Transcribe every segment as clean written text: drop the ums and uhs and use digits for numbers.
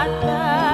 Sabaran.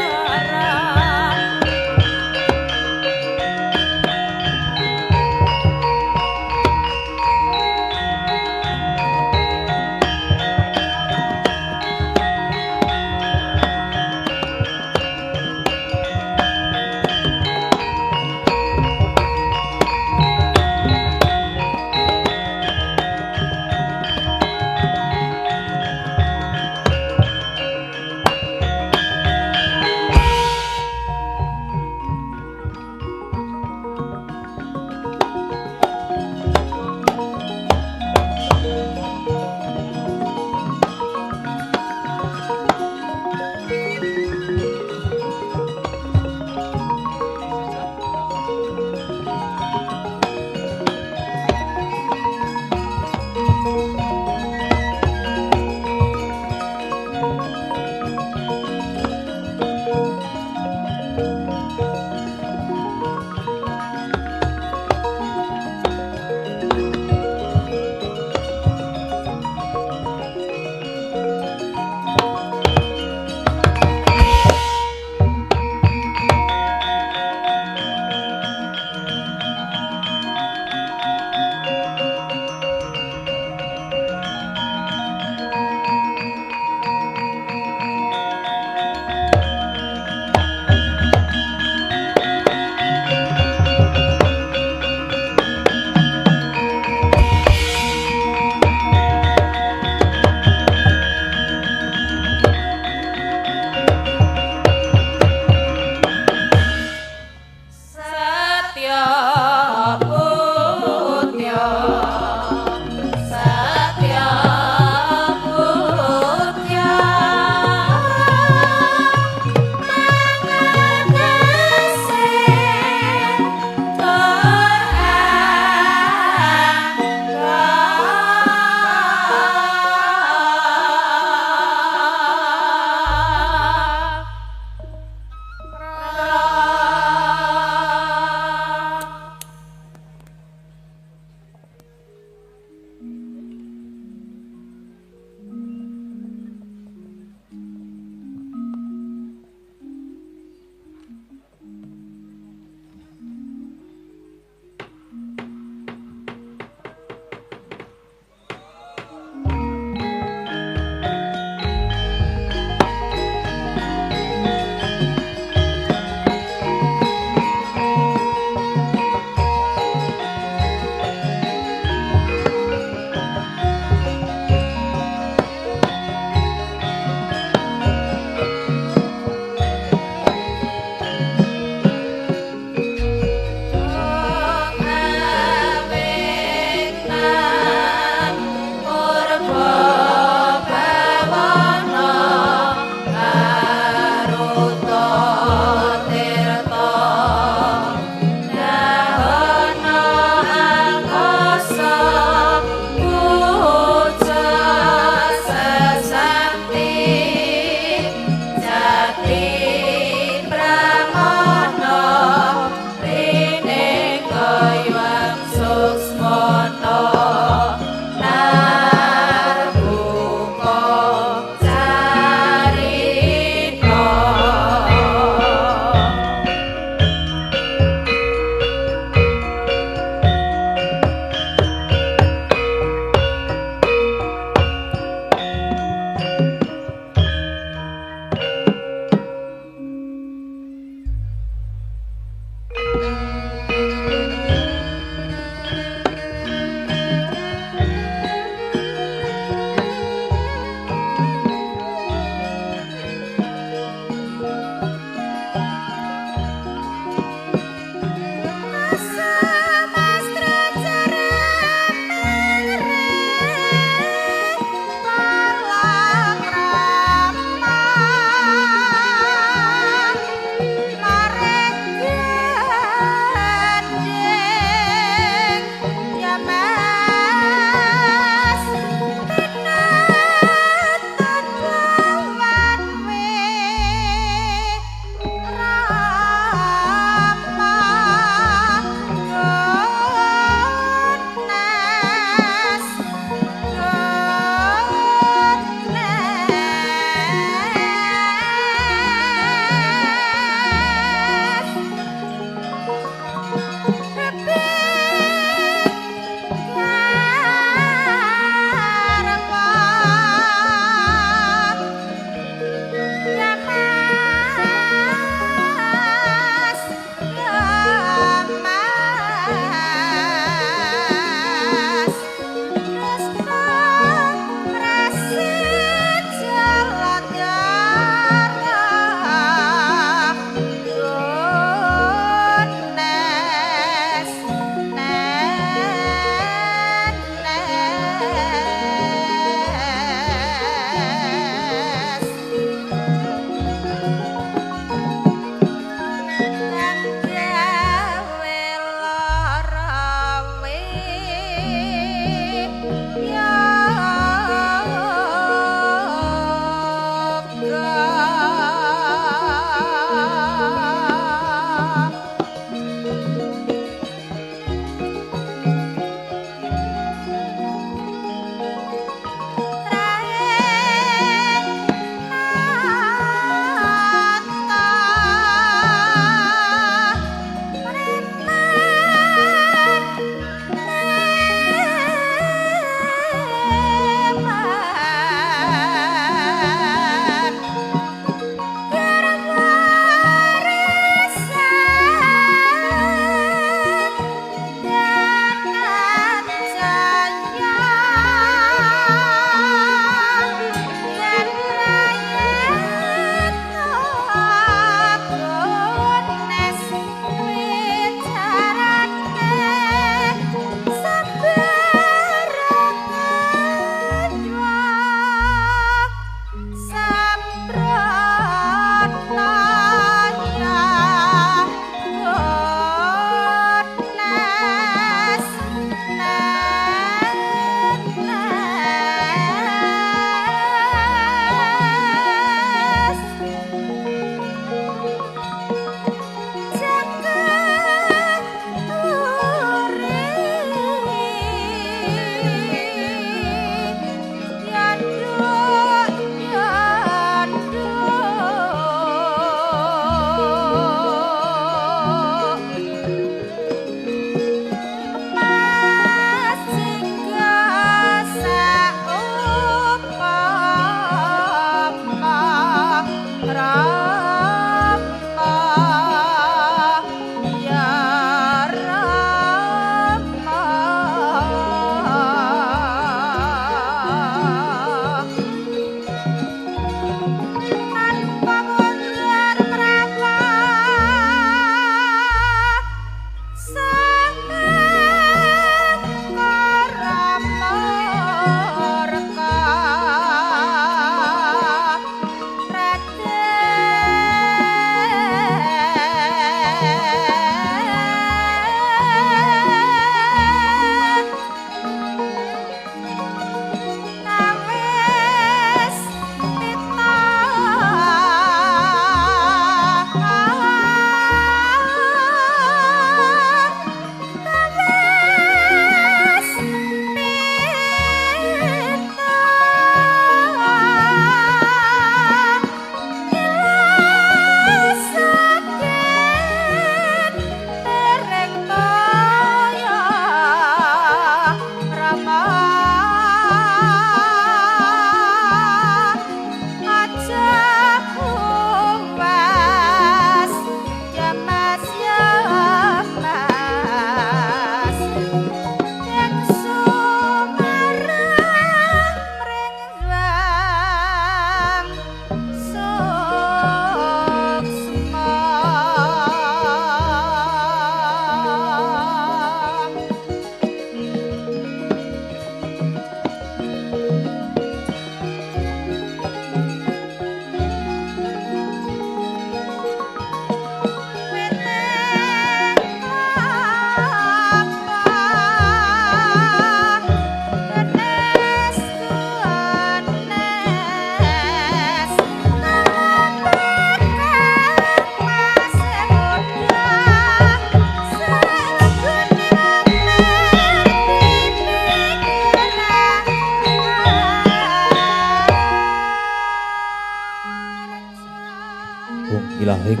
silahing.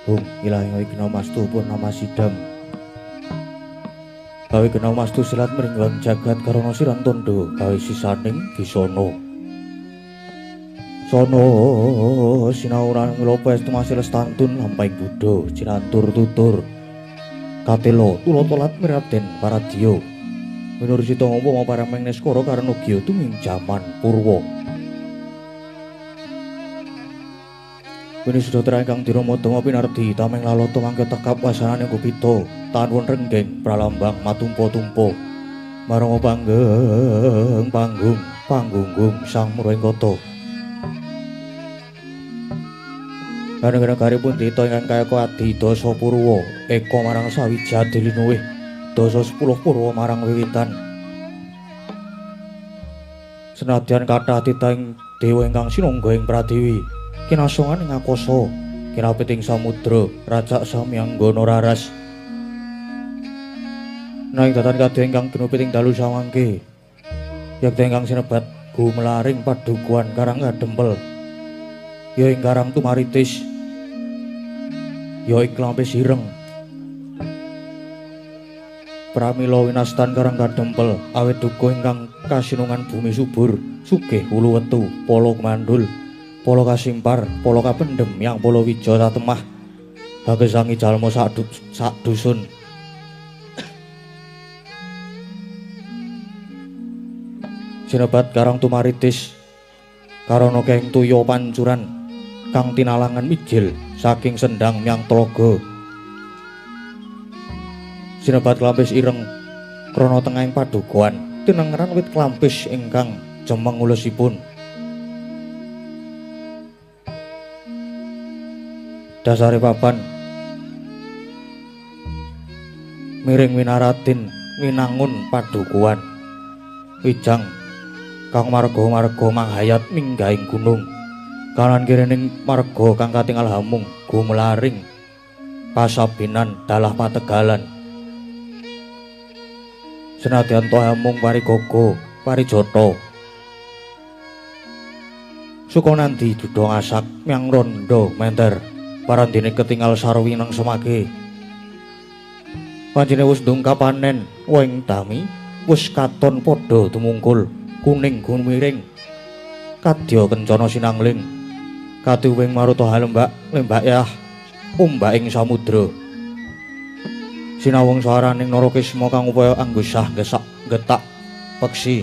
Hung ilahing wigna mastu purnama sidam. Gawe kena mastu silat mringwang jagat karana siran tondo gawe sisaning bisana. Sono sinauran nglopo estu masih lestantun lampahing buddha cinantur tutur katelo tulotolat miraden paradya minursita ngomong parameng neskara karena gya tuming jaman purwa. Wini sudah ingkang diramadama pinardi tameng lalata mangke tekap wasanane gupita tanwun renggeng pralambang matumpa-tumpa marang panggeng panggung panggunggung sang muring kota. Kadang-kadang dita ingkang kaya adi dasa purwa eka marang sawijadi linuwih dasa 10 purwa marang wiwitan. Senadyan kathah titahing dewa ingkang sinungga ing pratiwi kinasongan ing akasa kinapiting samudra rajak samyanggana raras. Nanging datan kadya ingkang ginupiting dalu samangke yekti ingkang sinebat gumelaring padukuhan Karang Kadempel ya ing Karang Tumaritis ya ing Klampis Ireng. Pramila winastan Karang Kadempel awit duka ingkang kasinungan bumi subur sugih wulu wetu pala kumandul pala kasimpar pala kapendhem yang pala wija satemah bagesangi jalma sak dusun. Sinebat Karang Tumaritis karana keng toya pancuran kang tinalangan mijil saking sendang myang tlaga. Sinebat Klampis Ireng krana tengahing padukuhan tinengeran wit klampis ingkang jemeng ulesipun. Dasare papan miring winaratin winangun padukuhan wijang kang marga-marga manghayat minggahing gunung. Kanan kirining marga kang katingal hamung gumelaring pasabinan dalah pategalan. Senadyan to hamung parigaga parijata Sukanandi duda ngasak myang rondo menter parandene ketingal sarwi nang semake. Pancene wis ndungkap panen wing dami wis katon padha tumungkul kuning gumiring kadya kencana sinangling katuwing maruta halembak lembak yah ombak ing samudra. Sinawung swaraning Narakisma kang upaya anggusah gesak getak peksi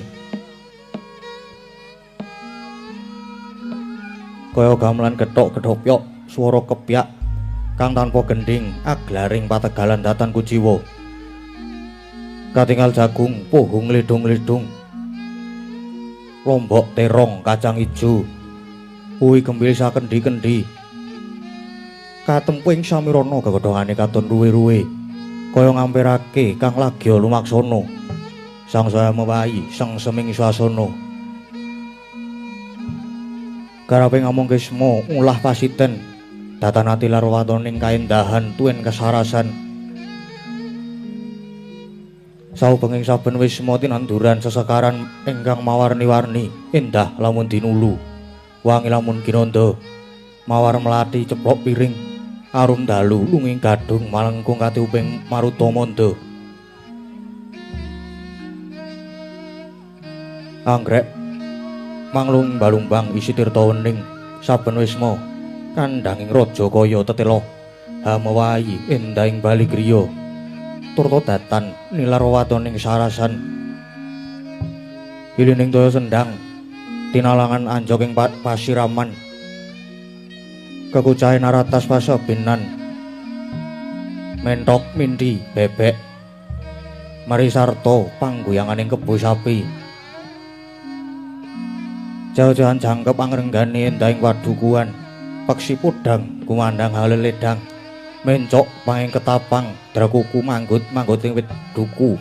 kaya gamelan gethok gedhopyok swara kepyak kang tanpa gendhing aglaring pategalan datan kuciwa. Katingal jagung pohung ledung-ledung lombok terong kacang ijo uwi gembil sakendi-kendi katemping samirana gegodhongane katon ruwe-ruwe kaya ngampirake kang lagya lumaksana sangsaya mewahi sengseming swasana. Garape ngamung kisma ngulah pasiten datan ati larwatoning kaendahan tuen kesarasan. Saubenging saben wisma tinanduran sesekaran ingkang mawarni-warni endah lamun dinulu wangi lamun ginanda mawar melati ceplok piring arum dalu lunging gadung malengkung katiuping maruta manda. Anggrek manglung balumbang isi tirta wening saben wisma kandhanging raja kaya tetela hamewahi endahing bali griya turta datan nilar watoning sarasan. Ilining toya sendang tinalangan anjok ing pasiraman kekucahe naratas pasabinan mentok mindi bebek marisarta pangguyanganing kebo sapi. Jauh-jauhan jangkep angrenggane endahing padukuhan peksi podang kumandhang haleledang mencok panging ketapang drakuku manggut manggut ing wit duku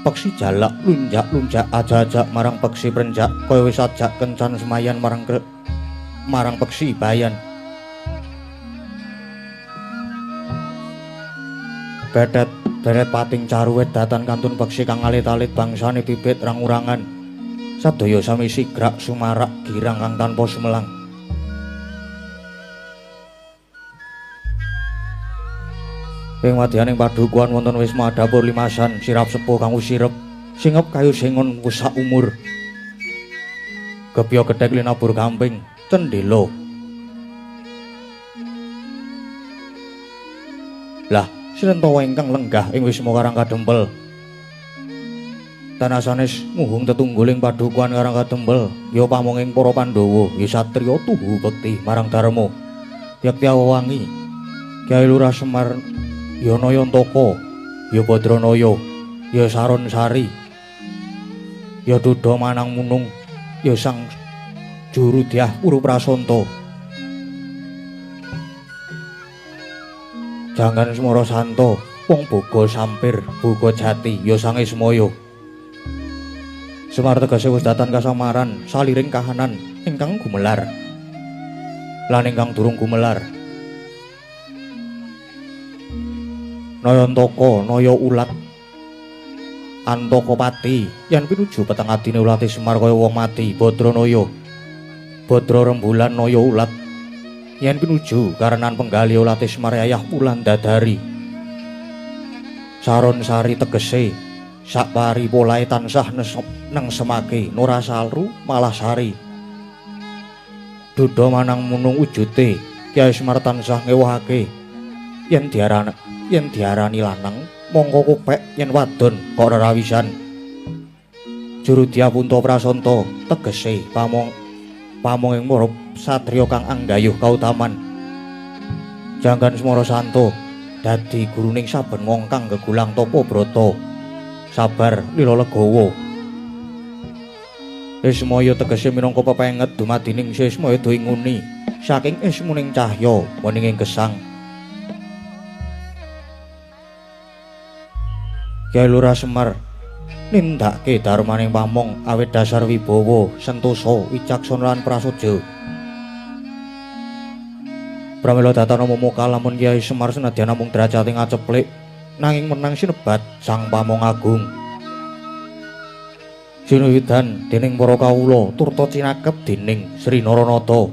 peksi jalak lunjak-lunjak aja-aja marang peksi prenjak kaya wis ajak kencan semayan marang peksi bayan. Bedet beret pating caruwet datan kantun peksi kang alit-alit bangsane bibit rangurangan sadaya sami sigrak sumarak girang kang tanpa sumelang. Ing wadyaning padukuhan wonten wisma dapur limasan sirap sepuh kang sirep singep kayu sengon wis sak umur. Gebya gethek linabur gamping cendhela. Lah srentawa ingkang lenggah ing wisma Karang Kadempel. Tanah sanes nguhung tetungguling padukuhan Karang Kadempel ya pamonging para Pandhawa ya satriya tuhu bekti marang dharma. Yekti awangi Kyai Lurah Semar ya Nayantaka, ya Badranaya, ya Saron Sari, ya Duda Manang Munung, ya Sang Juru Dyah Puru Prasanta. Jangan Semara Santa, wong boga sampir, boga jati, ya Sang Ismaya. Semar tegese wis datan kasamaran, saliring kahanan ingkang gumelar lan ingkang durung gumelar. Nayantaka naya ulat Antaka pati yen pinuju peteng adine ulate Semar kaya wong mati. Badranaya Badra rembulan naya ulat yen pinuju karenan penggali ulate Semar yayah wulan dadari. Saron sari tegese sak pari polahe tansah neng semake nora salru malah sari. Duda manang munung wujute Kyai Semar tansah ngewahake yen diarani lanang mongko kopek, yen wadon kok rerawisan. Juru Dyah Punta Prasanta tegese pamonging para satriya kang anggayuh kautaman. Janggan Semara Santa dadi guruning saben wong kang gegulang tapa brata sabar lila legawa. Ismaya tegese minangka pepenget dumadining sismaya do inguni saking ismuning cahya weninging gesang. Kyai Lurah Semar nindakake darmaning pamong awit dasar wibawa, sentosa, wicaksana lan prasaja. Pramila datana mumuka lamun Kyai Semar senadyan namung derajate ngaceplik nanging menang sinebat Sang Pamong Agung. Sinuwidan dening para kawula turta cinakep dening Sri Naranata.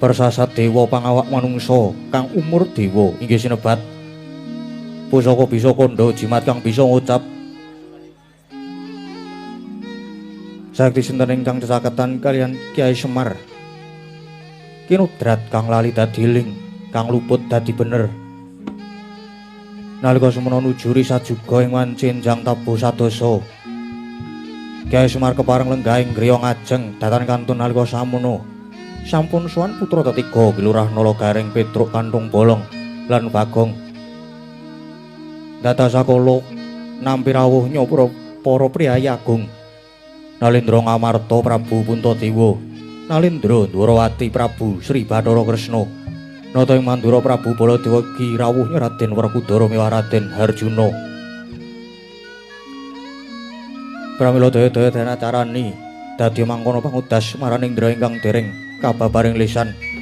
Persasat dewa pangawak manungsa kang umur dewa inggih sinebat pusaka bisa kandha jimat kang bisa ngucap. Sakti sinten ingkang cecaketan kaliyan Kyai Semar kinudrat kang lali dadi eling, kang luput dadi bener. Nalika semana nujuri sajuga ing wanci enjang tabuh sadasa, Kyai Semar kepareng lenggah ing griya ngajeng datan kantun nalika samono sampun sowan putra tetiga Ki Lurah Nala Gareng Petruk Kanthung Bolong lan Bagong. Data sakala nampi rawuh nyopra para priyayi agung. Nalendra Ngamarta Prabu Puntadewa, Nalendra Dwarawati Prabu Sri Bathara Kresna, nata ing Mandura Prabu Baladewa ki rawuh Raden Werkudara miwah Raden Harjuna. Pramila daya-daya den acarani dadi mangkono pangudas maraning indra ingkang dereng kababaring lisan. Raja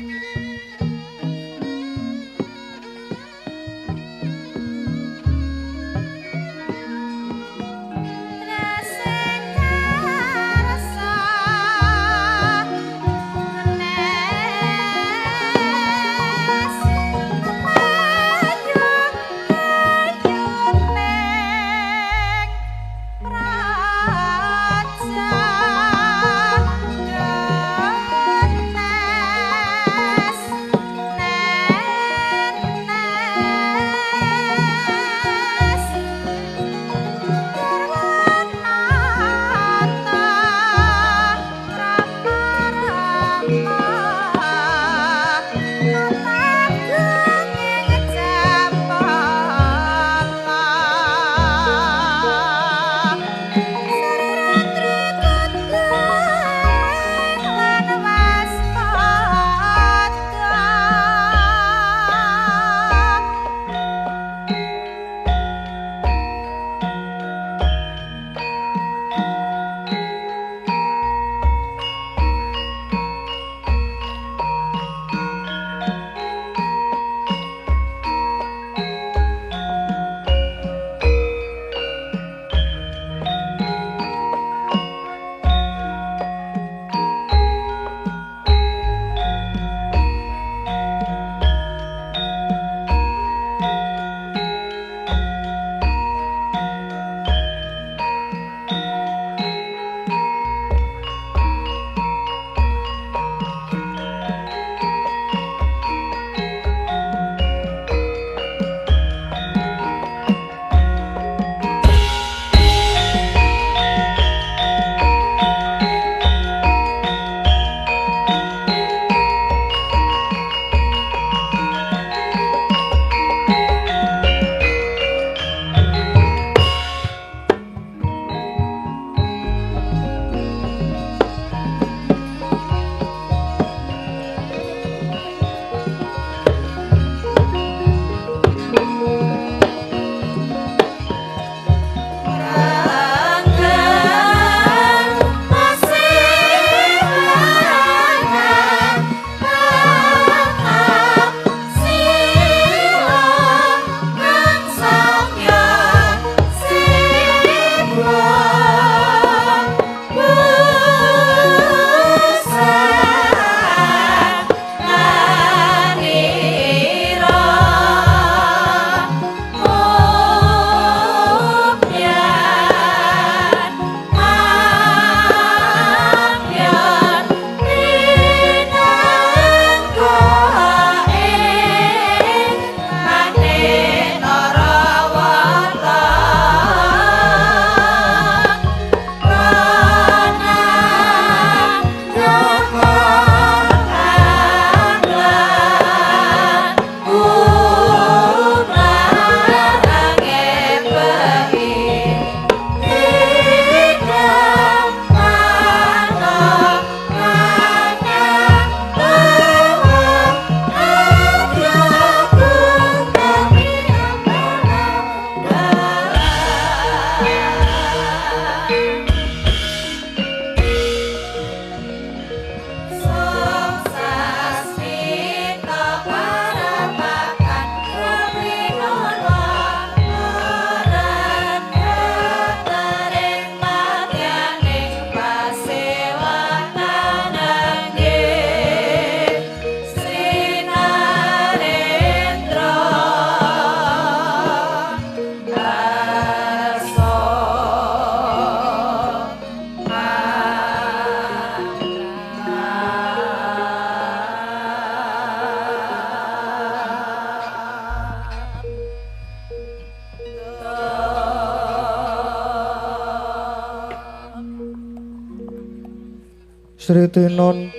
Sri Tinon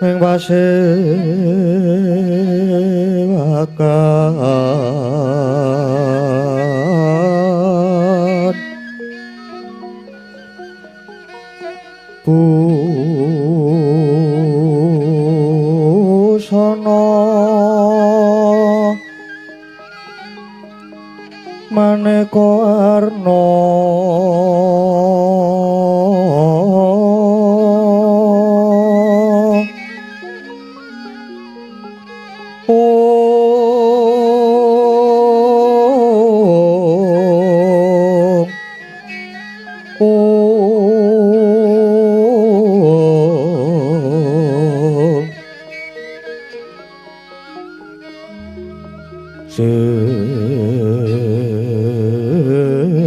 ing pasewakan busana maneka warna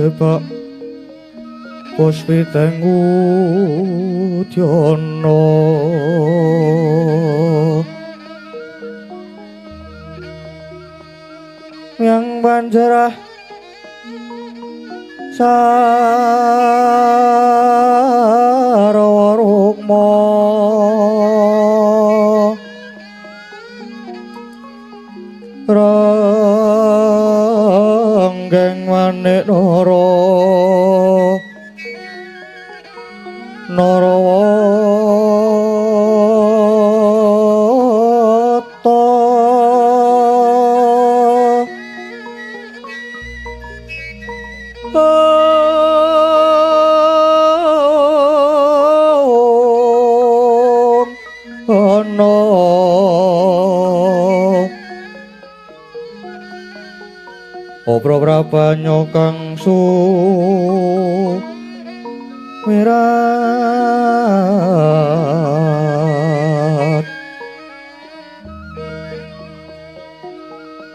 Sepak puspiteng udyana yang banjarah sarawa rukma ranggeng manik nara narawata ana obro prabanyo kang sumirat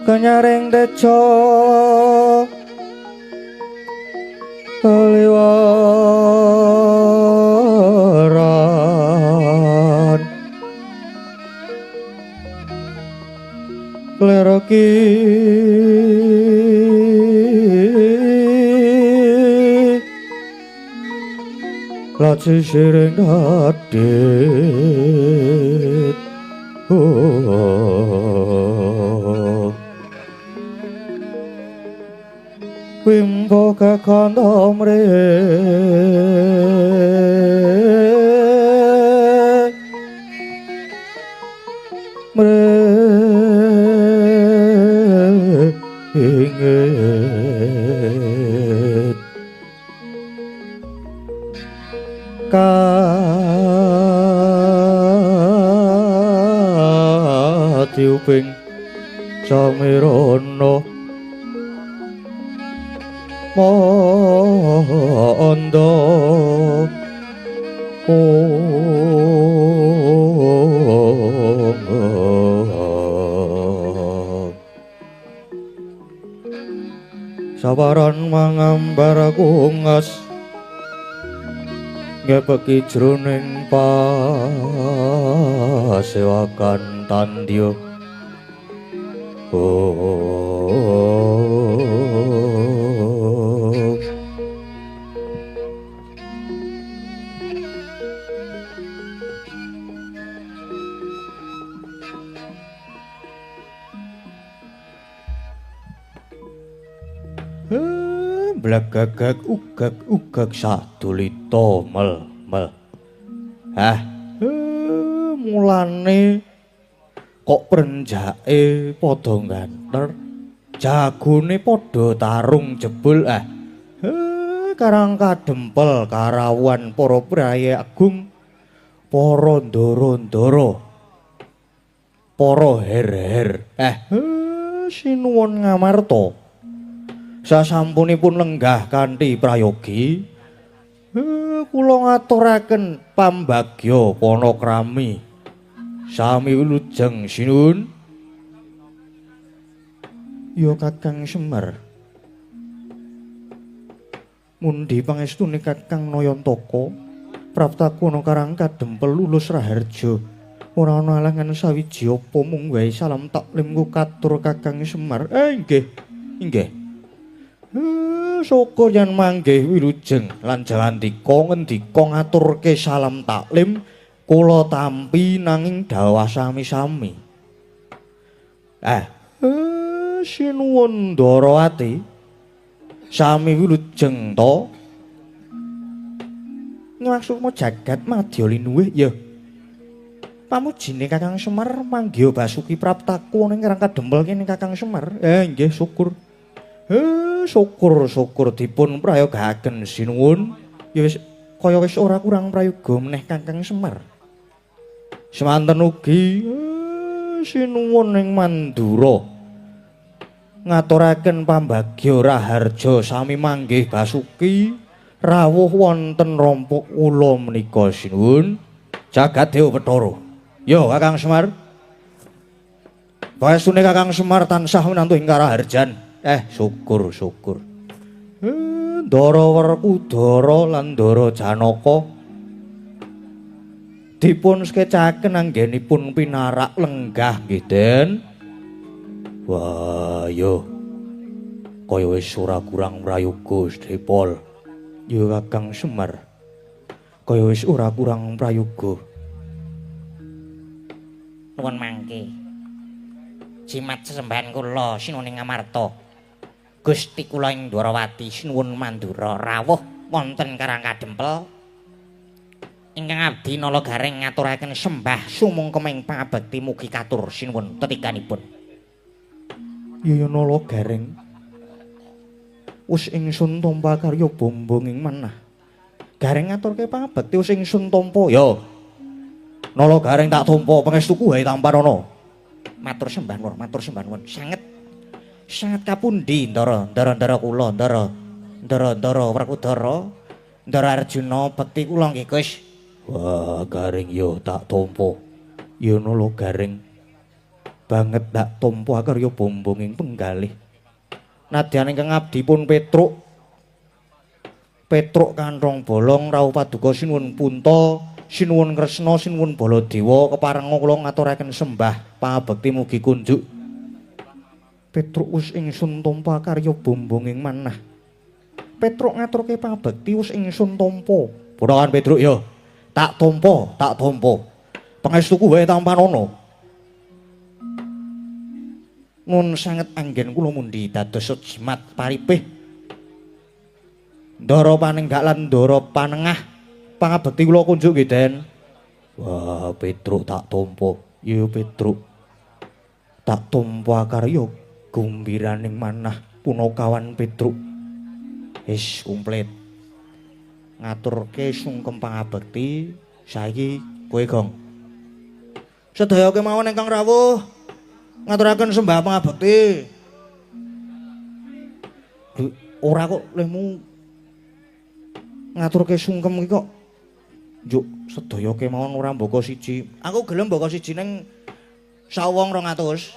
kenyaring tejo keliwaran klereki laci siring dadit wimbo kakanda mre mre inget katiuping samirana mandha sawaran mangambar kungas ngepeki jroning pasewakan tandya. Blagagag ugag ugag sadulita mel mel. Hah, mulane kok prenjake padha ganter, jagone padha tarung jebul. Ah, karang kadempel karawuhan para priyayi agung, para ndara-ndara, para her-her. Sinuwun ngamarta. Sasampunipun lenggah kanthi prayogi, kula ngaturaken pambagya panakrami. Sami wilujeng sinuwun. Ya Kakang Semar. Mundi pangestune Kakang Nayantaka, praptaku ana karang kadempel lulus raharja. Ora ana alangan sawiji apa mung wae salam taklim ku katur Kakang Semar. Nggih. Nggih. Syukur yen manggih wilujeng lan Jawandika ngendika ngaturke salam taklim kula tampi nanging dhawah sami-sami. Sinuwun Ndarawati. Sami wilujeng to. Maksudmu jagat madya linuwih ya. Pamujine Kakang Semar manggiha Basuki praptaku ning Karang Kadempel kene Kakang Semar. Nggih syukur. Syukur-syukur dipun prayogaaken sinuwun. Ya wis kaya wis ora kurang prayoga meneh Kakang Semar. Semanten ugi sinuwun ing Mandura. Ngaturaken pambagya raharja sami manggih Basuki rawuh wonten rompok kula menika sinuwun. Jagat Dewa Bathara. Yo Kakang Semar. Paestune Kakang Semar tansah minantu ing karaharjan. Syukur syukur. Ndara Werkudara lan Ndara Janaka dipun sekecaken anggenipun pinarak lenggah nggih Den. Wah, yo. Kaya wis ora kurang prayoga Sripol. Yo Kakang Semar. Kaya wis ora kurang prayoga. Nuwun mangke. Jimat sesembahan kula sinuwun ing Amarta. Gusti kula ing Dwarawati sinuwun Mandura rawuh wonten Karang Kadempel. Ingkang abdi Nala Gareng ngaturaken sembah sumungkeming pangabekti mugi katur sinuwun tetikanipun. Ya Nala Gareng. Wis ingsun tampa karya bombong ing manah. Gareng ngaturke pangabekti wis ingsun tampa. Ya. Nala Gareng tak tampa pangestuku wae tampanana. Matur sembah nuwun, matur sembah nuwun. Sanget sanget kapundi Ndara, ndara-ndara kula, ndara. Ndara-ndara Werkudara, Ndara Arjuna bekti kula nggih Gus. Wah, Gareng yo tak tampa. Ya Nala Gareng. Banget tak tampa karya bombong ing penggalih. Nadyan ingkang abdi pun Petruk. Petruk kanthong bolong rawuh paduka sinuwun Punta, sinuwun Kresna, sinuwun Baladewa keparenga kula ngaturaken sembah pangabekti mugi kunjuk. Petruk wis ingsun tampa karya bombong ing manah. Petruk ngaturke pangabekti wis ingsun tampa. Ponakan Petruk yo. Tak tampa, tak tampa. Pangestuku wae tampanana. Nun sanget anggen kula mundi dados jimat paripih. Ndara panenggak lan ndara panengah pangabekti kula kunjuk nggih Den. Wah, Petruk tak tampa. Ya Petruk. Tak tampa karya gumbiraning manah punakawan Petruk. Wis komplit. Ngaturke sungkem pangabekti saiki kowe Gong. Sedaya kemawon ingkang rawuh ngaturaken sembah pangabekti. Ora kok lehmu ngaturke sungkem iki kok njuk sedaya kemawon ora mbaka siji. Aku gelem mbaka siji ning sawong 200.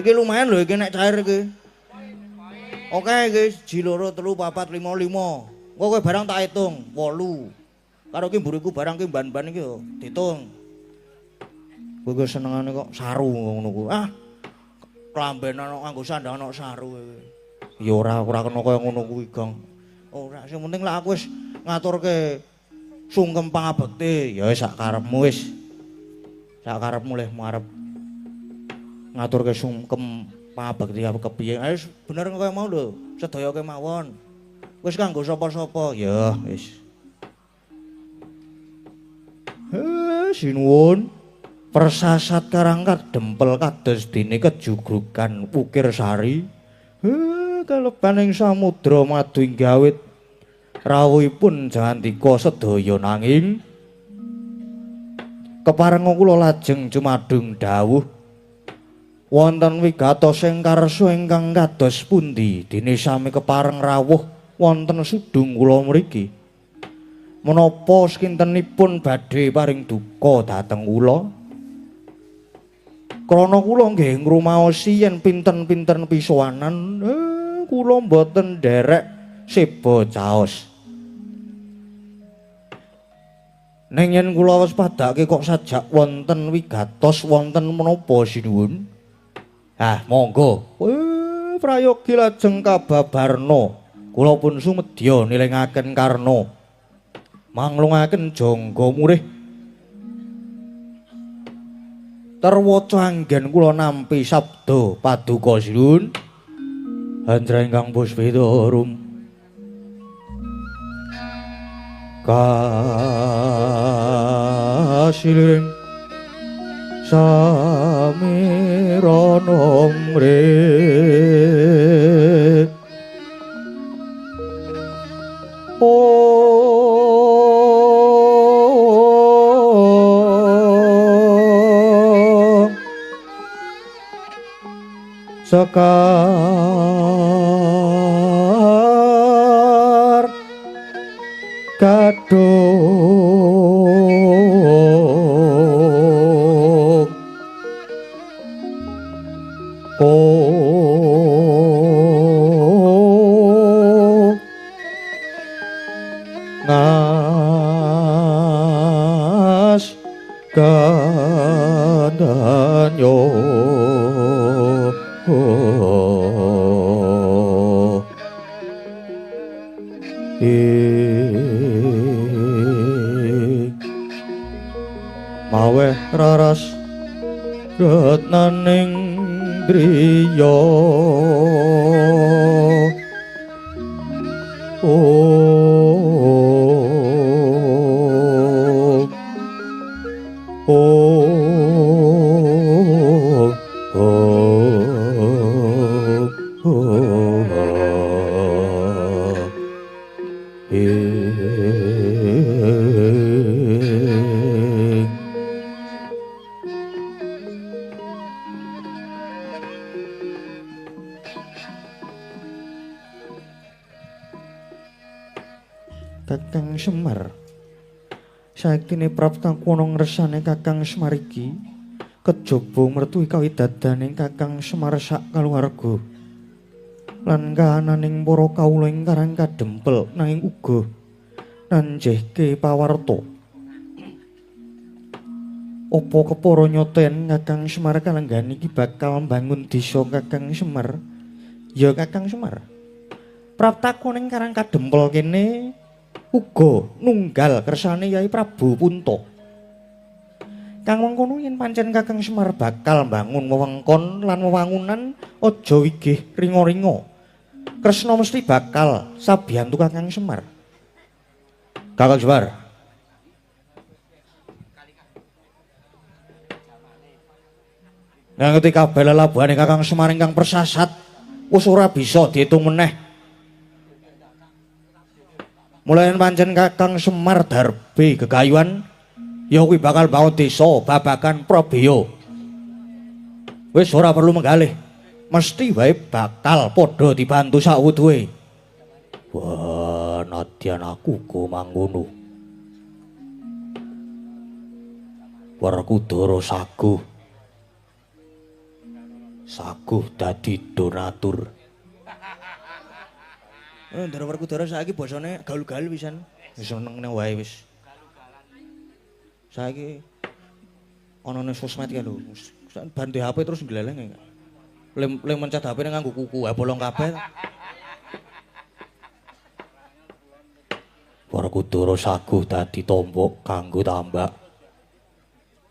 Iki lumayan lho iki nek cair iki. Oke iki 1 2 3 4 5 5. Engko kowe barang tak hitung 8. Karo ki mburiku barang ki ban-ban iki yo ditung. Kowe ki senengane kok saru ngono kuwi. Ah. Klambenan kok nganggo sandang kok saru kowe. Ya ora kena kaya ngono kuwi, Gong. Ora, sing penting lak aku wis ngaturke sungkem pangabekti. Ya wis sak karepmu wis. Sak karepmu leh arep ngaturke sungkem pangabekti apa kepiye. Ayo bener kaya mau lho, sedaya kemawon. Wis kanggo sapa-sapa. Ya wis. Sinuwun. Persasat Karang Kadempel kados dene kejugrugan Ukir Sari. Kaleban ing samudra madu ing gawit rawuhipun Jayantika sedaya nanging keparenga kula lajeng jumadung dawuh wonten wigatos ing karsa ingkang kados pundi dene sami kepareng rawuh wonten sudung kula mriki. Menapa sakintenipun badhe paring duka dhateng kula? Krana kula nggih ngrumaosi yen pinten-pinten pisowanan kula mboten nderek seba caos. Ning yen kula wis padake kok sajak wonten wigatos wonten menapa sinuwun? Ah, monggo. Prayogi lajeng kababarna. Kula pun sumedya nilingaken karna. Manglungaken jangga murih. Terwaca anggen kula nampi sabda paduka sinuwun. Anjra ingkang puspita rum. Kasiliring samirana mrih. Om Sekar kadung ngas gandanyo maweh raras retnaning driya. Om Om Om Om Kakang Semar, saektine prapta kuwana ngresane Kakang Semar iki kejaba mertu kawidadaning Kakang Semar sak kaluwarga lan kahananing para kawula ing Karang Kadempel nanging uga nanjehke pawarta. Apa kepara nyoten Kakang Semar kalenggan iki bakal mbangun desa Kakang Semar? Ya Kakang Semar, praptaku ning Karang Kadempel kene uga nunggal kersane Yai Prabu Punta. Kang mengkono yen pancen Kakang Semar bakal mbangun wewengkon lan wewangunan aja wigih ringa-ringa. Kresna mesti bakal sabiyantu Kakang Semar. Kakang Semar. Ngerti kabeh lelabuhane Kakang Semar ingkang persasat wis ora bisa diitung meneh. Mulane pancen Kakang Semar darbe gegayuhan ya kuwi bakal bangun desa babagan Prabeya. Wis ora perlu menggalih, mesti wae bakal padha dibantu sawuduhe. Wah, nadyan aku go mangono. Werkudara saguh. Saguh dadi donatur. Ndara Werkudara saiki basane gaul-gaul pisan. Wis seneng wae wis. Saiki ana ning sosmed kae lho. Ban HP terus ngleleng. Lem mencet HP nganggo kuku, bolong kabeh. Werkudara saguh dadi tombok kanggo tambak.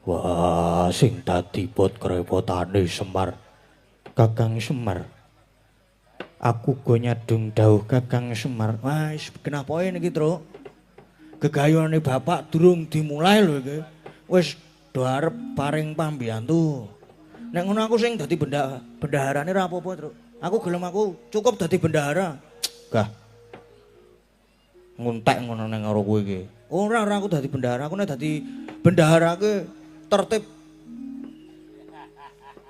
Wah, sing dadi bot krepotane Semar. Kakang Semar. Aku go nyadung dawuh Kakang Semar. Wah, wis kenapoe niki, Truk? Gegayuhane bapak durung dimulai lho iki. Wis do arep paring pambiyantu. Nek ngono aku sing dadi bendaharane ora apa-apa, Truk. Aku gelem aku cukup dadi bendahara. Gah. Nguntek ngono ning karo kowe iki. Ora, ora aku dadi bendahara. Aku nek dadi bendahara ki tertib.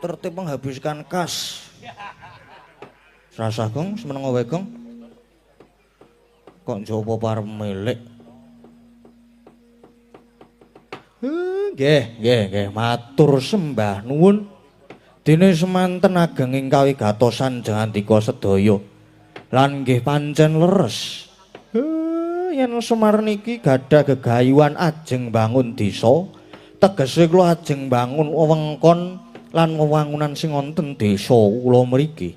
Tertib menghabiskan kas. Rasah gong, semeneng wae gong. Kok njaba parep milik. Nggih, nggih, nggih, matur sembah nuwun. Dene semanten ageng ing kawigatosan jangandika sedaya. Lan nggih pancen leres. Yen Semar niki gadah gegayuhan ajeng bangun desa, tegese kula ajeng bangun wewengkon lan wewangunan sing wonten desa kula mriki.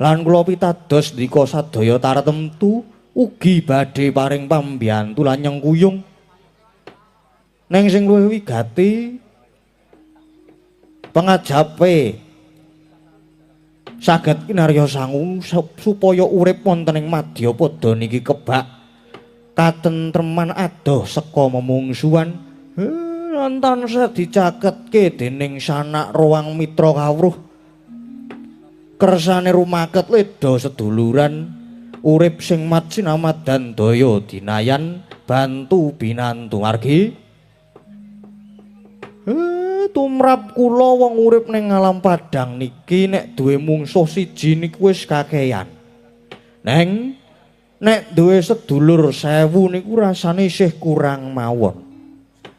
Lan kula pitados ndika sadaya tartemtu ugi badhe paring pambiyantu lan nyengkuyung. Neng sing luwih wigati pangajape saged kinarya sangu supaya urip wonten ing madyapada niki kebak katentreman adoh saka memungsuhan lan tansah dicaketke dening sanak roang mitra kawruh. Kersane rumaket leda seduluran urip sing mat sinamadan daya dinayan bantu binantu margi. Tumrap kula wong urip ning alam padang niki nek duwe mungsuh siji niku wis kakeyan. Neng nek duwe sedulur 1000 niku rasane isih kurang mawon.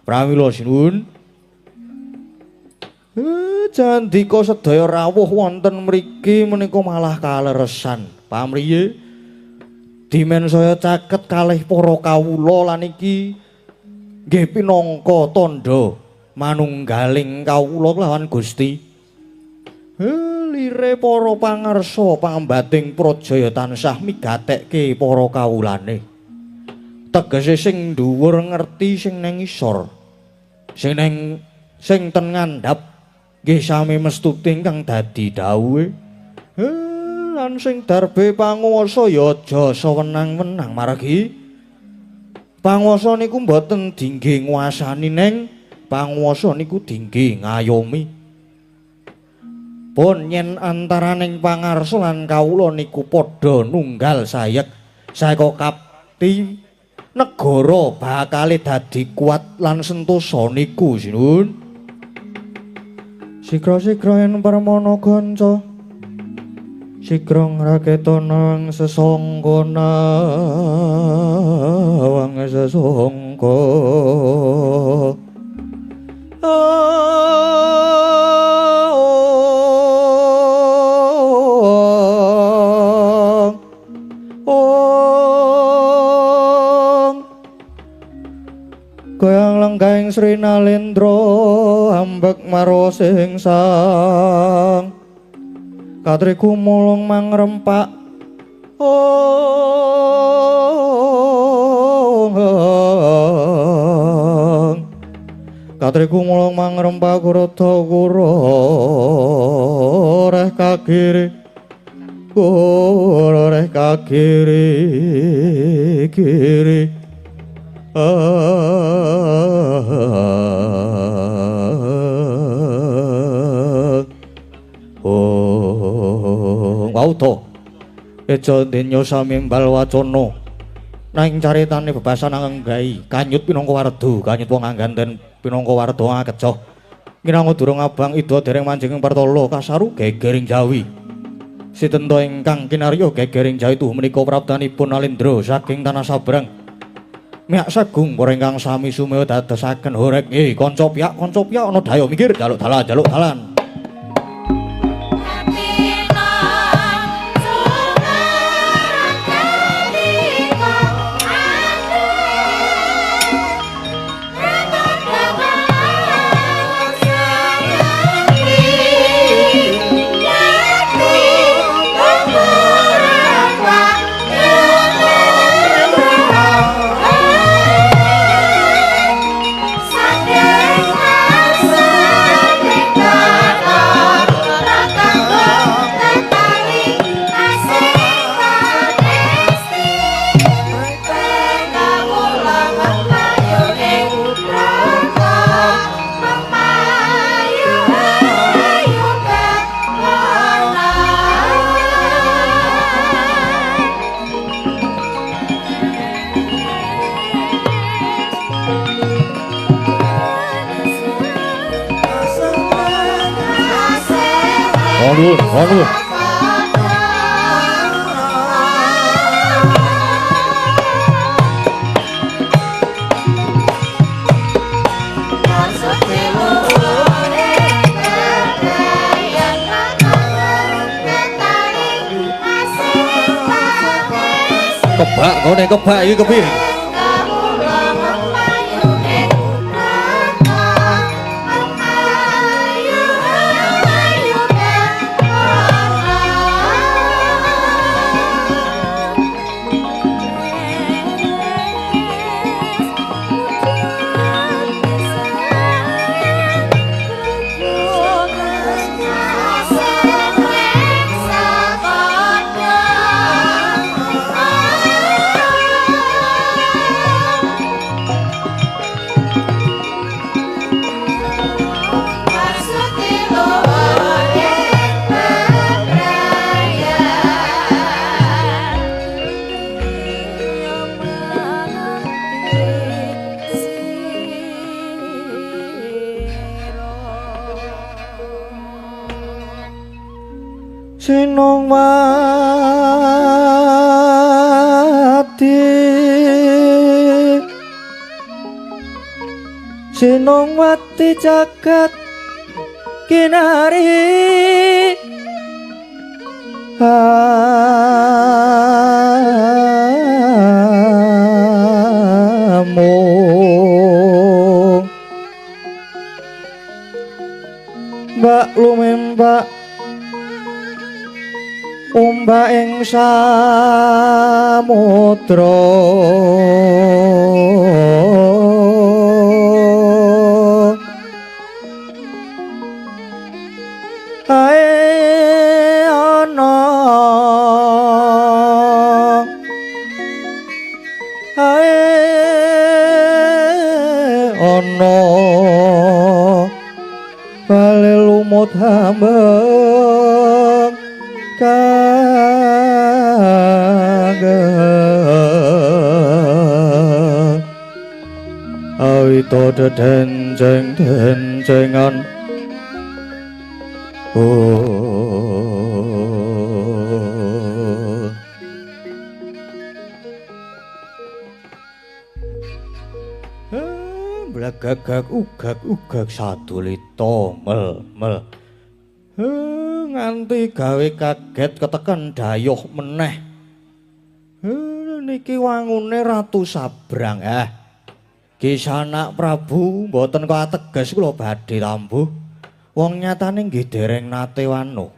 Pramila sinuwun. Jandika sedaya rawuh wonten mriki menika malah kaleresan. Pamriye dimen saya caket kalih para kawula lan iki nggih pinangka tandha manunggaling kawula kelawan Gusti. Lire para pangarsa pambating prajaya tansah migatekke para kawulane. Tegese sing dhuwur ngerti sing nang isor. Sing nang sing ten ngandhap nggih sami mestuti ingkang dadi dawuhe. Lan sing darbe panguwasa ya aja sewenang-wenang margi panguwasa niku mboten dingge nguasani neng panguwasa niku dingge ngayomi. Pun yen antaraning pangarsa lan kawula niku padha nunggal sayek saeka kapti negara bakale dadi kuat lan sentosa niku sinuwun. Sigra-sigra yen permana kanca sigra ngraketa nang sesangka nawang sesangka. Goyang lenggaing Sri Nalendra ambek maro sing sang katriku mulung mangrempak. Katriku mulung mangrempak kurata kura reh kagiri kura reh kagiri kiri. Oh, wauto eja denya samimbal wacana nanging caritane bebasan angenggahi kanyut pinangka wardu kanyut wong angganten pinangka warda akecoh minangka durung abang ida dereng manjing ing pertala kasaru gegering Jawi. Sitenta ingkang kinarya gegering Jawi tuhu menika praptanipun Nalendra saking tanah Sabrang. Miyak sagung para ingkang sami sumewa dadosaken horeg. Kanca piyak ana dayo minggir jaluk dalan jaluk dalan. Nuwun. Kebak kene kebak iki kepiye? Sinongwati Sinongwati jagat kinari amung mbak lumembak ombak ing samudra ae ana ae ana bale lumut hambeng kanggeng awita dedenceng dencengan. Oh, blagagak ugak ugak sadulita mel mel. Nganti gawe kaget ketekan dayuh meneh. Niki wangune Ratu Sabrang. Ki Sanak Prabu mboten kok ateges kula badhe tambuh. Wong nyatane nggih dereng nate wanuh.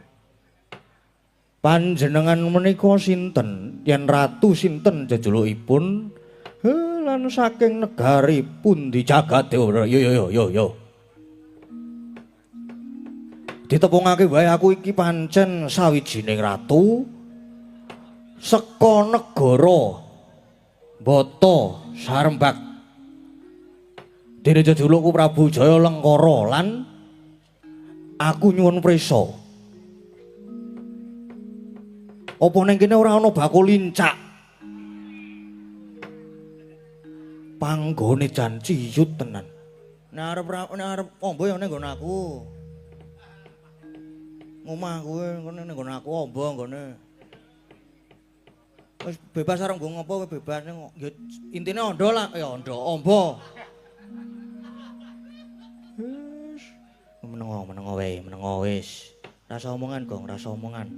Panjenengan menika sinten? Yen ratu sinten jejulukipun? Lan saking negari pundi jagate? Yo yo yo yo yo. Ditepungake wae aku iki pancen sawijining ratu saka negara Bata Sarembak. Dene jejulukku Prabu Jaya Lengkara lan aku nyuwun prisa. Apa ning kene ora ana bakul lincak? Panggone jan ciyut tenan. Nek arep ombo ya ning nggon aku. Omah kowe ngene ning nggon aku ombo nggone. Wis bebas arep nggo ngopo kowe bebas ning ya intine ondo lah, ya ondo ombo. Wis menengo menengo wae, menengo wis. Rasa omongan, Gong, rasa omongan.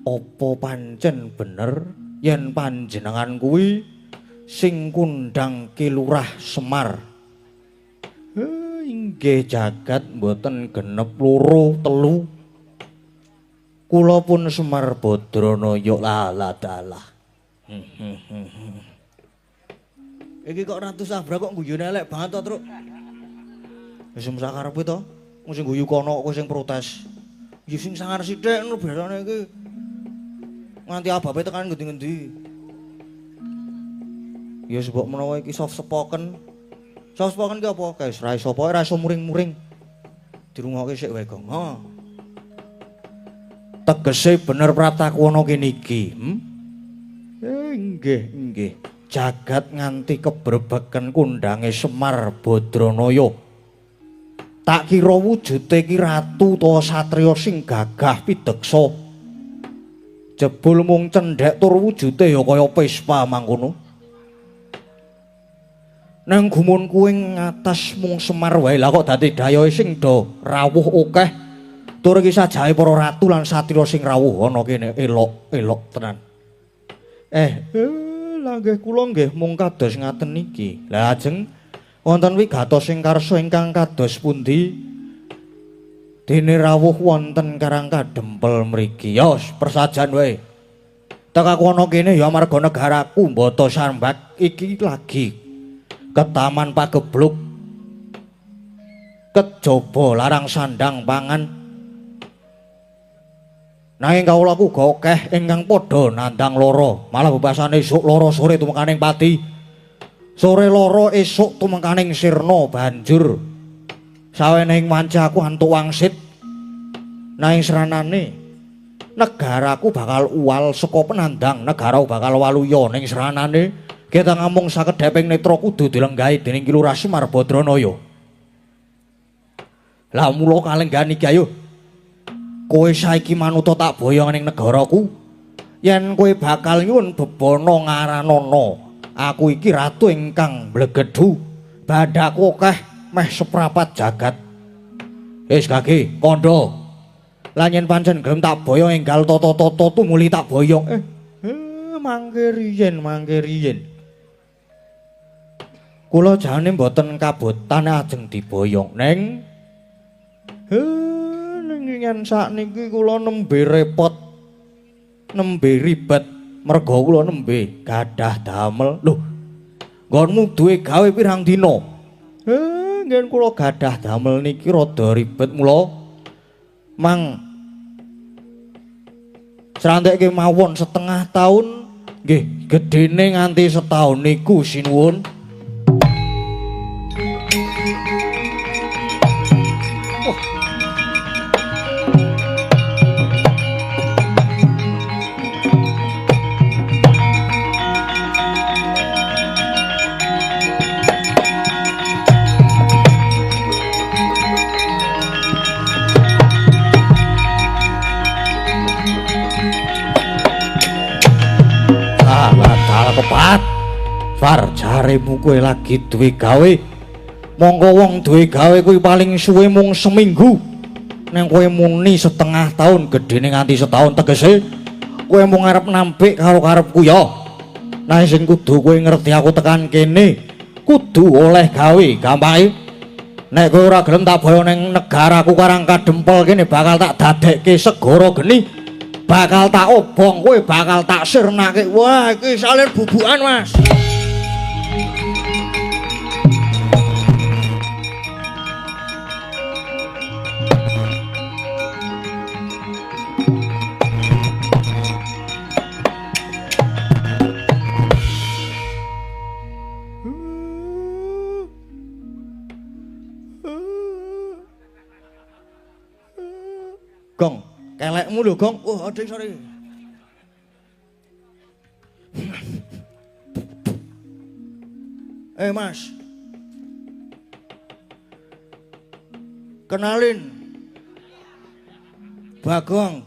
Apa pancen bener yen panjenengan kuwi sing kundang Ki Lurah Semar? Inggih jagat mboten genep loro telu. Kula pun Semar Badranaya la dalah. Iki kok Ratu Sabrang kok guyune elek banget to, Truk. Wis mung sakarepe to. Wong sing guyu kono kowe sing protes. Ya sing sangar sithik ngono biasane iki. Nganti ababe tekan ngendi-ngendi. Ya sebab menawa iki soft spoken. Soft spoken ki apa? Kae ra iso pokoke ra iso muring-muring. Dirungokke sik wae, Gong. Ha. Tegese bener pratakuwana kene iki, Nggih, nggih. Jagat nganti kebrebeken kundange Semar Badranaya. Tak kira wujude ki ratu utawa satriya sing gagah pideksa. Jebul mung cendhek tur wujude ya kaya Vespa mangkono. Nang gumunku ing ngatas mung Semar wae lah kok dadi dayohe sing do rawuh akeh. Tur iki sajahe para ratu lan satriya sing rawuh ana kene elok-elok tenan. Lah nggih kula nggih mung kados ngaten niki. Lah ajeng wonten wigatos sing karsa ingkang kados pundi dene rawuh wonten Karang Kadempel mriki. Ya persajan wae. Tekaku ana kene ya amarga negaraku Mbata Sambak iki lagi ketaman pagebluk kejaba larang sandang pangan. Nanging kawula uga akeh ingkang padha nandang lara, malah bebasane esuk lara sore tumekaning pati. Sore lara esuk tumekaning sirna banjur sawening wanci aku antuk wangsit. Nanging sranane negaraku bakal uwal saka penandang, negara bakal waluya ning sranane kita ngamung sakedheping netra kudu dilenggahi dening Ki Lurah Semar Badranaya. Lah mula kalenggan iki ayo. Kowe saiki manuta tak boyong ning negaraku. Yen kowe bakal nyuwun bebana ngaranana, aku iki ratu ingkang mblegedhu. Badhaku akeh meh seprapat jagat. Wis gage kandha. Lah yen pancen gelem tak boyong enggal tata-tata tumuli tak boyong. Mangke riyen, mangke riyen. Kula jane mboten kabotan ajeng diboyong ning ning yen sakniki kula nembe repot, nembe ribet merga kula nembe gadah damel. Lho, nggonmu duwe gawe pirang dina? Ngen kula gadah damel niki rada ribet mula mang srantekke mawon setengah taun nggih, gedene nganti setahun niku sinuwun. Kepat far jaremu kowe lagi duwe gawe. Monggo wong duwe gawe kuwi paling suwe mung seminggu. Neng kowe muni setengah tahun, gedene nganti setahun, tegese kowe mung arep nampik karo karepku ya. Nah sing kudu kowe ngerti aku tekan kene kudu oleh gawe gampange. Nek kowe ora gelem tak boyo ning negaraku Karang Kadempel kene bakal tak dadekke segara geni. Bakal tak obong kowe, bakal tak sirnake. Wah, iki salir bubukan, Mas. Gong, kelekmu lho, Gong. Oh, aduh, sorry. Mas. Kenalin. Bagong.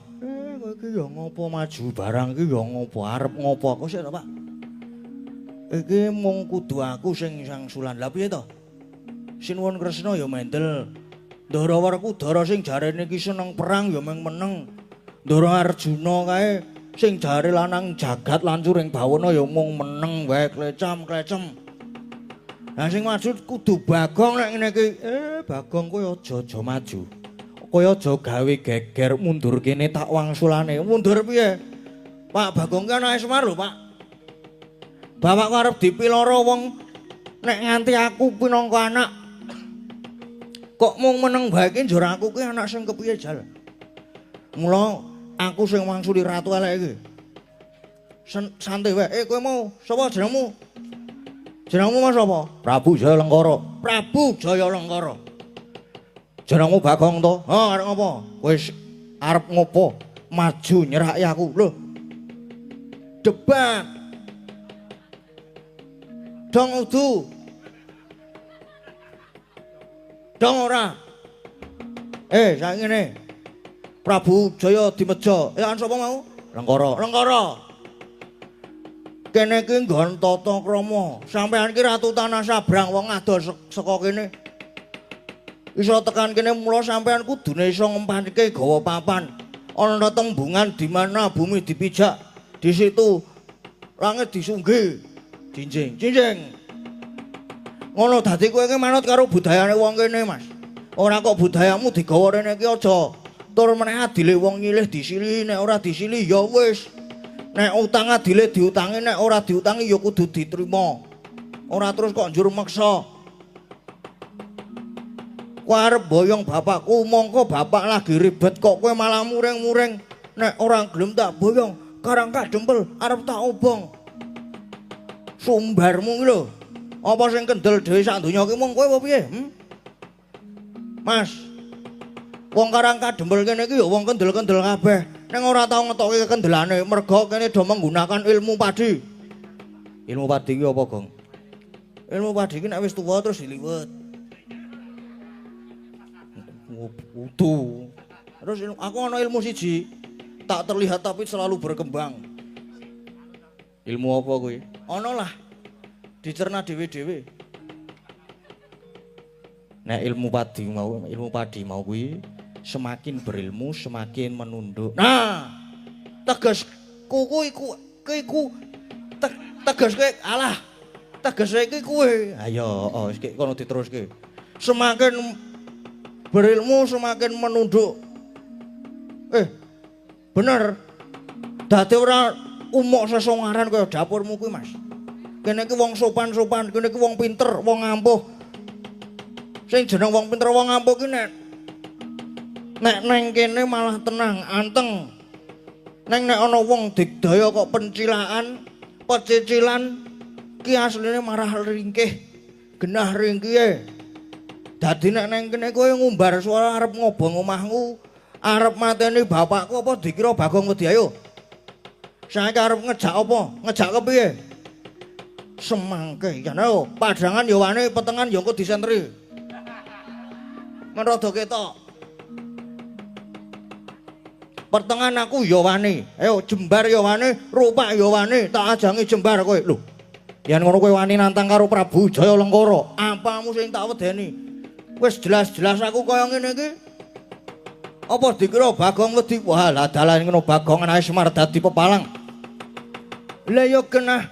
Kowe iki ya ngopo maju barang iki ya ngopo arep ngopo aku sik to, Pak. Iki mung kudu aku sing sangsulan. Lah piye to? Sinuwun Kresna ya mendel. Ndara Werkudara sing jarene iki seneng perang ya mung meneng. Ndara Arjuna kae sing jare lanang jagat lancuring bawana ya mung meneng wae klecam-klecem. Lah sing maju kudu Bagong nek ngene iki. Bagong kowe aja-aja maju. Kowe aja gawe geger mundur kene tak wangsulane. Mundur piye? Pak Bagong ki anake Semar lho, Pak. Bapakku arep dipiloro wong nek nganti aku pinangka anak kok mung meneng bae iki njur aku ki anak sing kepiye jal. Mula aku sing wangsuli ratu elek iki. Santai wae. Kowe mau sapa jenengmu? Jenengmu mas sapa? Prabu Jaya Lengkara. Prabu Jaya Lengkara. Jenengmu Bagong to? Ha, arep ngopo? Wis arep ngopo? Maju nyeraki aku. Lho. Debat. Dong udu. Dong ora. Saiki ngene. Prabu Jaya Dimeja. An sapa mau? Lengkara. Lengkara. Kene iki nggon tata krama. Sampeyan iki ratu tanah sabrang wong adoh saka kene. Iso tekan kene mula sampeyan kudune iso ngempatke gawa papan. Ana tembungan di mana bumi dipijak, di situ langit disunggi. Jinjing, jinjing. Ngono dadi kowe iki manut karo budayane wong kene, Mas. Ora kok budayamu digawa rene iki aja. Tur meneh adile wong nyilih disili, nek ora disili ya wis. Nek utang adile diutangi, nek ora diutangi ya kudu diterima. Ora terus kok njur meksa. Kowe arep boyong bapakku, mongko bapak lagi ribet kok kowe malah muring-muring. Nek ora gelem tak boyong, Karang Kadempel arep tak obong. Sumbarmu iki lho. Apa sing kendel dhewe sak donya iki mung kowe apa piye? Mas. Wong Karang Kadempel kene iki ya wong kendel-kendel kabeh. Ning ora tau ngetokke kekendelane merga kene do menggunakan ilmu padi. Ilmu padi ki apa, Gong? Ilmu padi ki nek wis tuwa terus diliwet. Udu. Terus aku ana ilmu siji, tak terlihat tapi selalu berkembang. Ilmu apa kuwi? Ana lah. Dicerna dhewe-dhewe. Nek ilmu padi mau kuwi semakin berilmu semakin menunduk. Nah, tegas kuku iku iku tegas kowe alah. Tegas iki kowe. Ayo, oh, iki kono diteruske. Semakin berilmu semakin menunduk. Bener. Dadi ora umuk sesongaran kaya dapurmu kuwi, Mas. Kene iki wong sopan-sopan, kene iki wong pinter, wong ampuh. Sing jeneng wong pinter wong ampuh ki nek neng kene malah tenang, anteng. Neng nek ana wong digdaya kok pencilaan, pecicilan ki asline marah ringkih, genah ringkihe. Dadi nek neng kene kowe ngumbar suara arep ngobong omahku, arep mateni bapakku apa dikira Bagong wedi ayo. Saiki arep ngejak apa? Ngejak kepiye? Semangke yen ayo, padangan ya wani, petengan ya engko disentri. Men rada ketok. Pertengahan aku ya wani. Ayo jembar ya wani, rupak ya wani, tak ajangi jembar kowe. Lho. Yen ngono kowe wani nantang karo Prabu Jaya Lengkara, apamu sing tak wedeni? Wis jelas-jelas aku kaya ngene iki. Apa dikira Bagong wedi? Wah, lah dalan ngono Bagong anake Semar dadi pepalang. Lah ya genah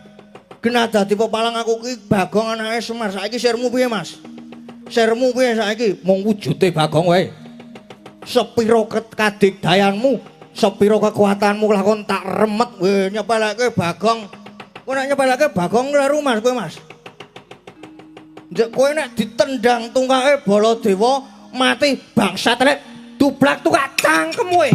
dadi pepalang aku ki Bagong anake Semar. Saiki sirmu piye, Mas? Sirmu piye saiki? Mung wujude Bagong wae. Sepiro kadigdayanmu, sepiro kekuatanmu lakon tak remet kowe nyepeleke Bagong. Kowe nek nyepeleke Bagong kleru Mas kowe, Mas. Njek kowe nek ditendang tungkake Baladewa mati bangsat rek dublak tukak cangkem kowe.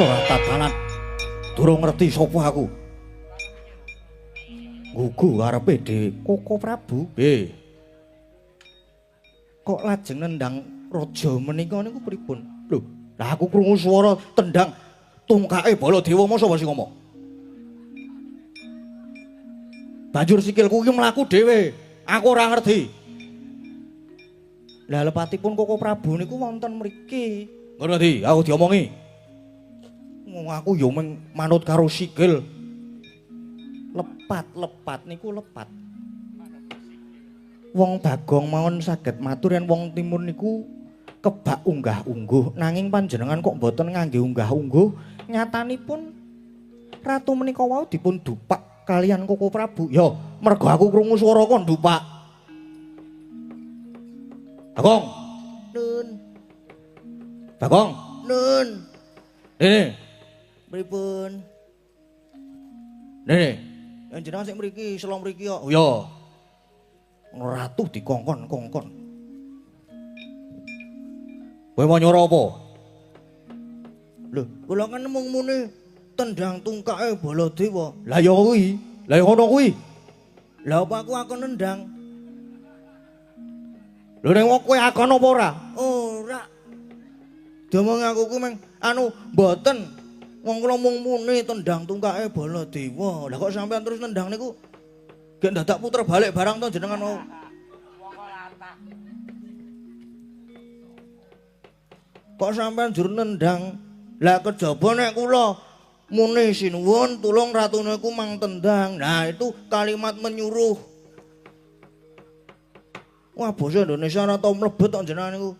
Tatanan durung ngerti sapa aku. Gugu karepe dhewe Koko Prabu. Kok lajeng nendang raja menika niku pripun? Lho, lah aku krungu swara tendang tungkake Baladewa mosok sapa sing ngomong? Banjur sikilku iki mlaku dhewe. Aku ora ngerti. Lah lepatipun Koko Prabu niku wonten mriki. Ngono ndi? Aku diomongi. Wong aku ya manut karo sikil. Lepat-lepat niku lepat. Wong Bagong mawon saged matur yen wong timur niku kebak unggah-ungguh, nanging panjenengan kok mboten ngangge unggah-ungguh, nyatanipun ratu menika wau dipun dupak kalian Koko Prabu. Ya, mergo aku krungu swara kon dupak. Bagong. Nun. Bagong. Nun. Rene. Pripun? Rene. Yang jenengan sing mriki, selo mriki kok. Ya. Ratu dikongkon-kongkon. Kowe mau nyuruh apa? Lho, kula kan mung muni tendang tungkake Baladewa. Lah ya kuwi. Lah ya ngono kuwi. Lah apa aku nendang? Lho nek kowe akon apa ora? Ora. Diomong aku kuwi meng anu mboten. Wong kula mung muni tendang tungkake Baladewa. Lah kok sampean terus nendang niku gek dadak puter balik barang to jenengan mau. Kok sampean jur nendang? Lah kejaba nek kula muni sinuwun tulung ratune ku mang tendang. Nah itu kalimat menyuruh. Wah basa Indonesia ora tau mlebet kok jenengan niku.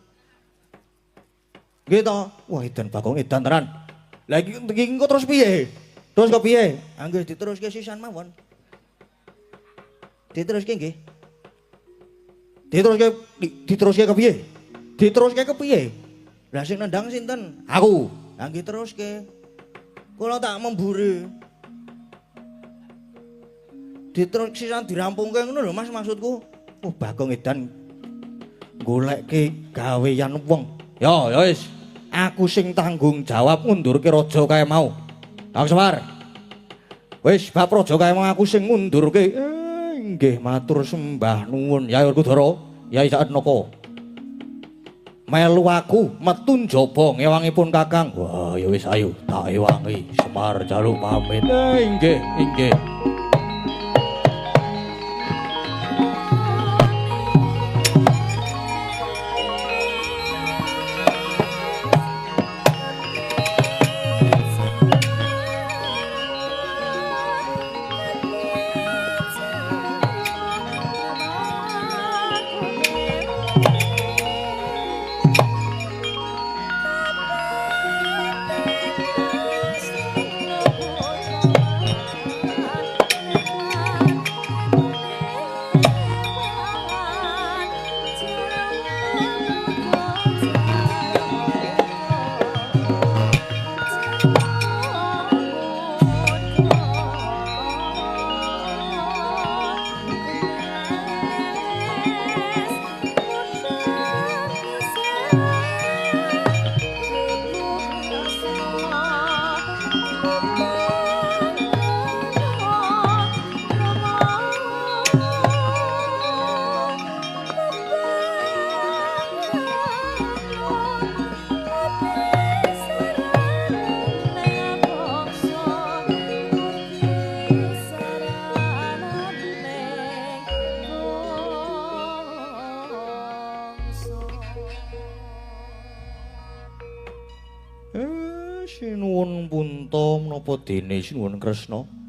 Nggih to? Wah edan Bagong edan tenan. Lah iki engko terus piye? Terus kok piye? Ah nggih diteruske sisan mawon. Diteruske nggih. Diteruske kepiye? Diteruske kepiye? Lah sing nendang sinten? Aku. Lah nggih teruske. Kula tak memburi. Diterus sisan dirampungke ngono lho Mas maksudku. Oh Bagong edan golekke gaweyan wong. Ya ya wis. Aku sing tanggung jawab ngundurke raja kae mau. Kang Semar. Wis bab raja kae mau aku sing ngundurke. Nggih matur sembah nuwun Yai Werkudara, Yai Saatnaka. Melu aku metu njaba ngewangipun Kakang. Wah, ya wis ayo tak ewangi. Semar jaluk pamit. Inggih, inggih. Sinuwun punta menapa dene sinuwun Kresna?